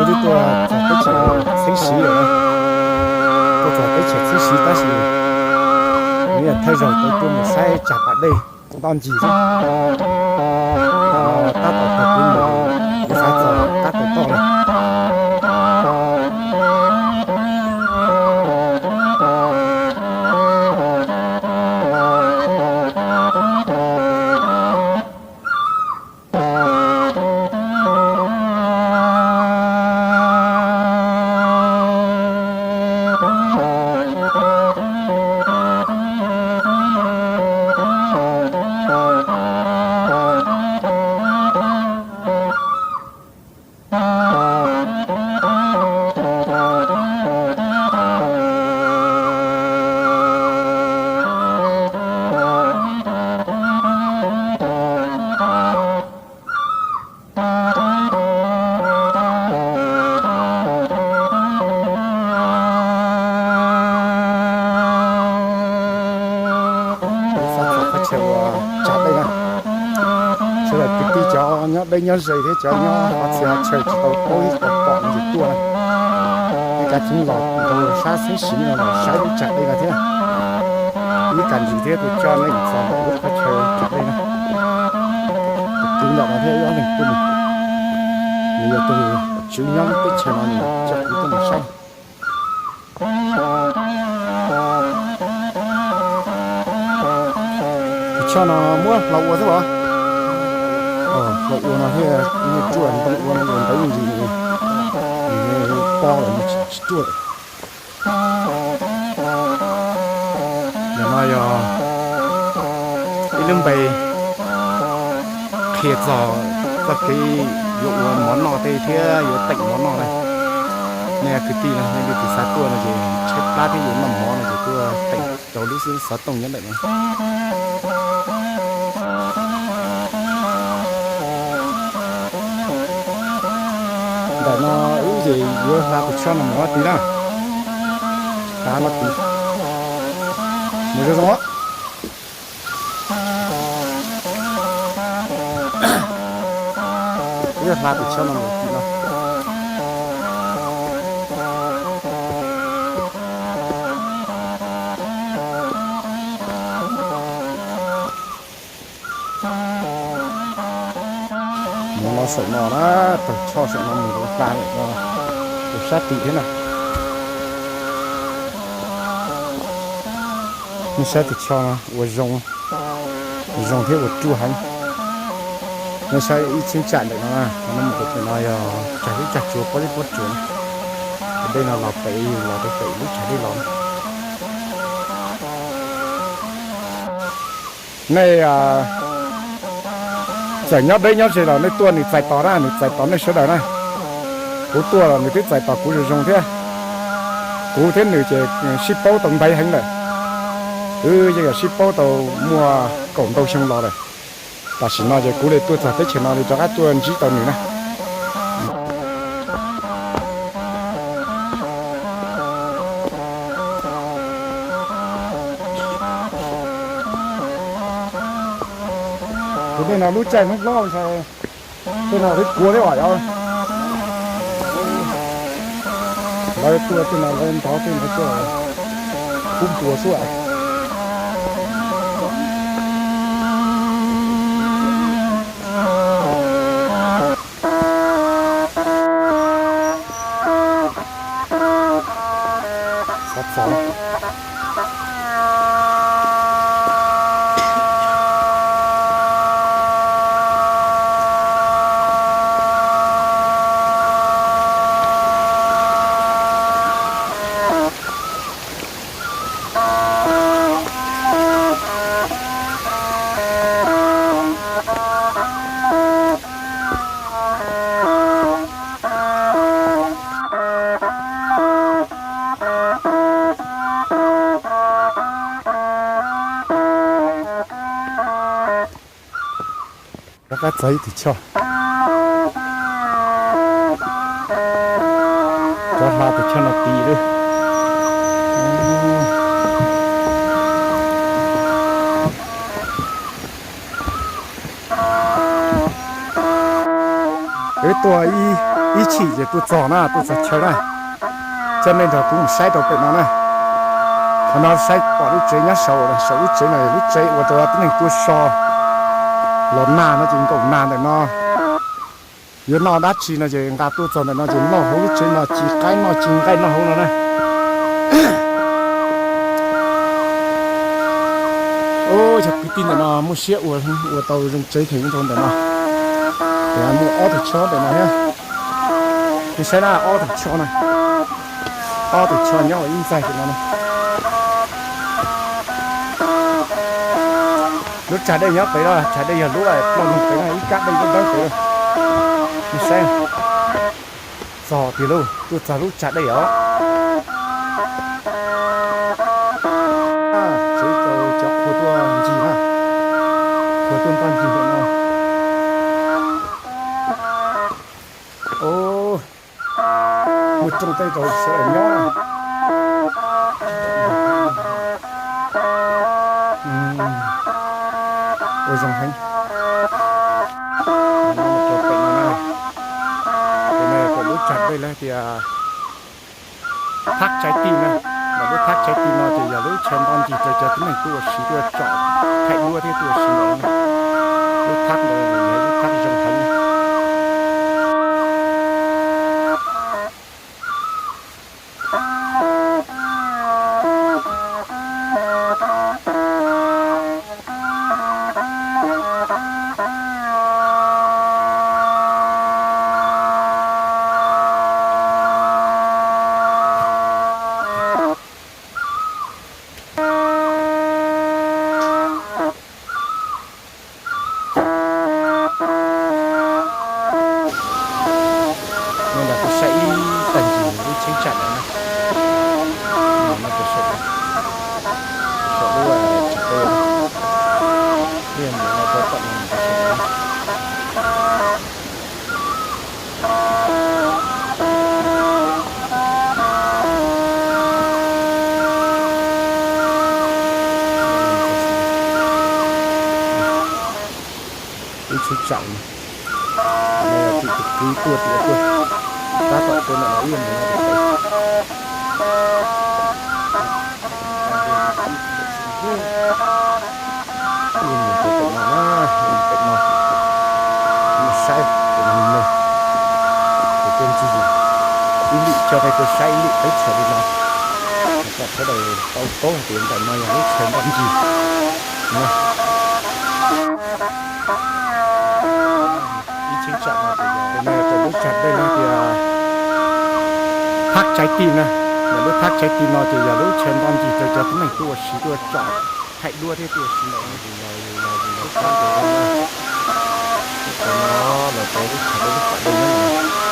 Wb twb tuaj txog teb chaws Txheeb Siv lawm na. Tuaj txog teb chaws Txheeb Siv tab sis nws yog thawj zaug tau tuaj mus saib tsag pas dej ntoj ncig xwb. Tab tom taug kev mus, kuv xav txog qab taw toj na. Xav txog qhov chaw uas tsa dej na, sawv daws kwv tij cov nyob deb nyob ze thiab cov nyob qhov txhia qhov chaw tsis tau paub ib qho pom no ces tuaj na, nej kav tsij los rau sab Xeeb Siv no los saib lub tsa dej no thiab. Ib kas ntsis thiab kuv coj nej mus txog ntawm lub qhov chaw tsa dej na. Tus kwv ntawm no thiab ib ob leeg tuaj mus, nws yog tus tswv nyob lub teb chaws no nws coj kuv tuaj mus saib. Tus choj no muab hlau ua xwb los? Hlau ua no thiaj ruaj, ntoo ua no yus ntawv ntsis nws pob lawm nws tsis ruaj lawm. Ntawm no yog ib lub npe qhia txog txoj kev yuav ua mov noj tej thiab yuav teem mov noj na. Nej kwv tij no nej leej twg xav tuaj no ces tshaib plab thiab yuav noj mov no ces tuaj teem rau lub xov tooj nyob ntawm no. Ntawm no wb ces yuav hla tus choj no mus no tid na. Hla no tid. Mus zoo zoo. Wb yuav hla tus choj no mus tim no. Mus no saum no na, tawg choj saum no mus rau hla lawm no, rau sab tim thiab na. Nej saib tus choj no ua zoo, zoo thiab ua ruaj heev. Nej saib ib cheeb tsam ntawm no, qhov no mus rau pem no yog tsag lub tsag tsuas pob zeb pob tsuas na. Dej no los pem, los rau pem lub tsag dej los na. Nej txawm nyob deb nyob ze los nej tuaj nws txais tos na, nws txais tos nej sawv daws na. Kuv tuaj los nws twb txais tos kuv zoo zoo thiab. Kuv thiab nws ces sib paub tau ntev heev lawm. Wb yeej yog sib paub tau muaj kaum ntau xyoo los lawm. Tam sim no ces kuv li tuaj txog teb chaws no li rov qab tuaj ntsib tau nws na. Tus dej no lub caij hlob hlob ntshai tej no twb kuav thiab os. Lawv tuaj tej no lawv ntov tej no tuaj kub npua xwb. Rov qab txog ib tus choj, rov hla tus choj no tid lawm. Wb tuaj ib Ib chim ces tuaj txog na, tuaj txog chaw na, coj nej nrog kuv mus saib rau pem no na. Qhov no saib pom lub tsev nyob saud, saum lub tsev no yog lub tsev uas rau tib neeg tuaj so los nag no ces nkaum nag ntawm no. Yuav noj dab tsi no ces nqa tuaj txog ntawm no ces noj hauv lub tsev no, ci qaib noj ci nqaij noj hauv no na. Ub, cov kwv tij ntawm no muaj siab ua, ua tau zoo tsev kheev rau ntawm no. Muaj ob tug tsho ntawm no thiab. Nej saib na, ob tug tsho na, ob tug tsho nyob ua ib ntxaig no na. Lub tsag dej nyob pem no, tsag dej yog lub ploj nug pem no, ib kab dej dawb pem no. Nej saib, txog tiag lauj, tuaj txog lub tsag dej os. Tsev rau cov qhua tuaj ncig na, qhua tuaj npaj ncig ntawm no. Muaj rooj tej rau sawv daws nyob na. Ua zoo heev. Pem no na, pem no yog pem lub tsag dej lawv tias thab tsaib tij na. Mas lub thab tsaib tij no ces yog lub chaw npaj ncig rau cov tib neeg tuaj ua si, tuaj tsom thaij duab thiab tuaj ua si ntawd na. Lub thab ntawd yog lub thab zoo heev. Nyob ntawm kuv saib ib tag ncig lub cheeb tsam ntawd na. Mus no rau saum, saum lub tsev, mus no rau tom no rau saum. Lub cheeb tsam no, no yog tim tus kwv tuaj tias tuaj tab tom tuaj ntawm no ib mus no rau pem. Ib mus rau pem no na, pem no, mus saib pem no me, pem tuaj ncig, ib lwm coj nej tuaj saib ib lwm teb chaws li no, kom sawv daws tau paub hais tias ntawm no yog lub chaw npaj ncig no. Ib cheeb tsam no ces yog pem no yog lub tsag dej lawv tias thab tsaib tij na. Yog lub thab tsaib tij no ces yog lub chaw npaj ncig rau cov tib neeg tuaj ua si, tuaj tsom thaij duab thiab tuaj ua si ntawd. Lub tsag dej lawv tias lub tsag dej nyob no.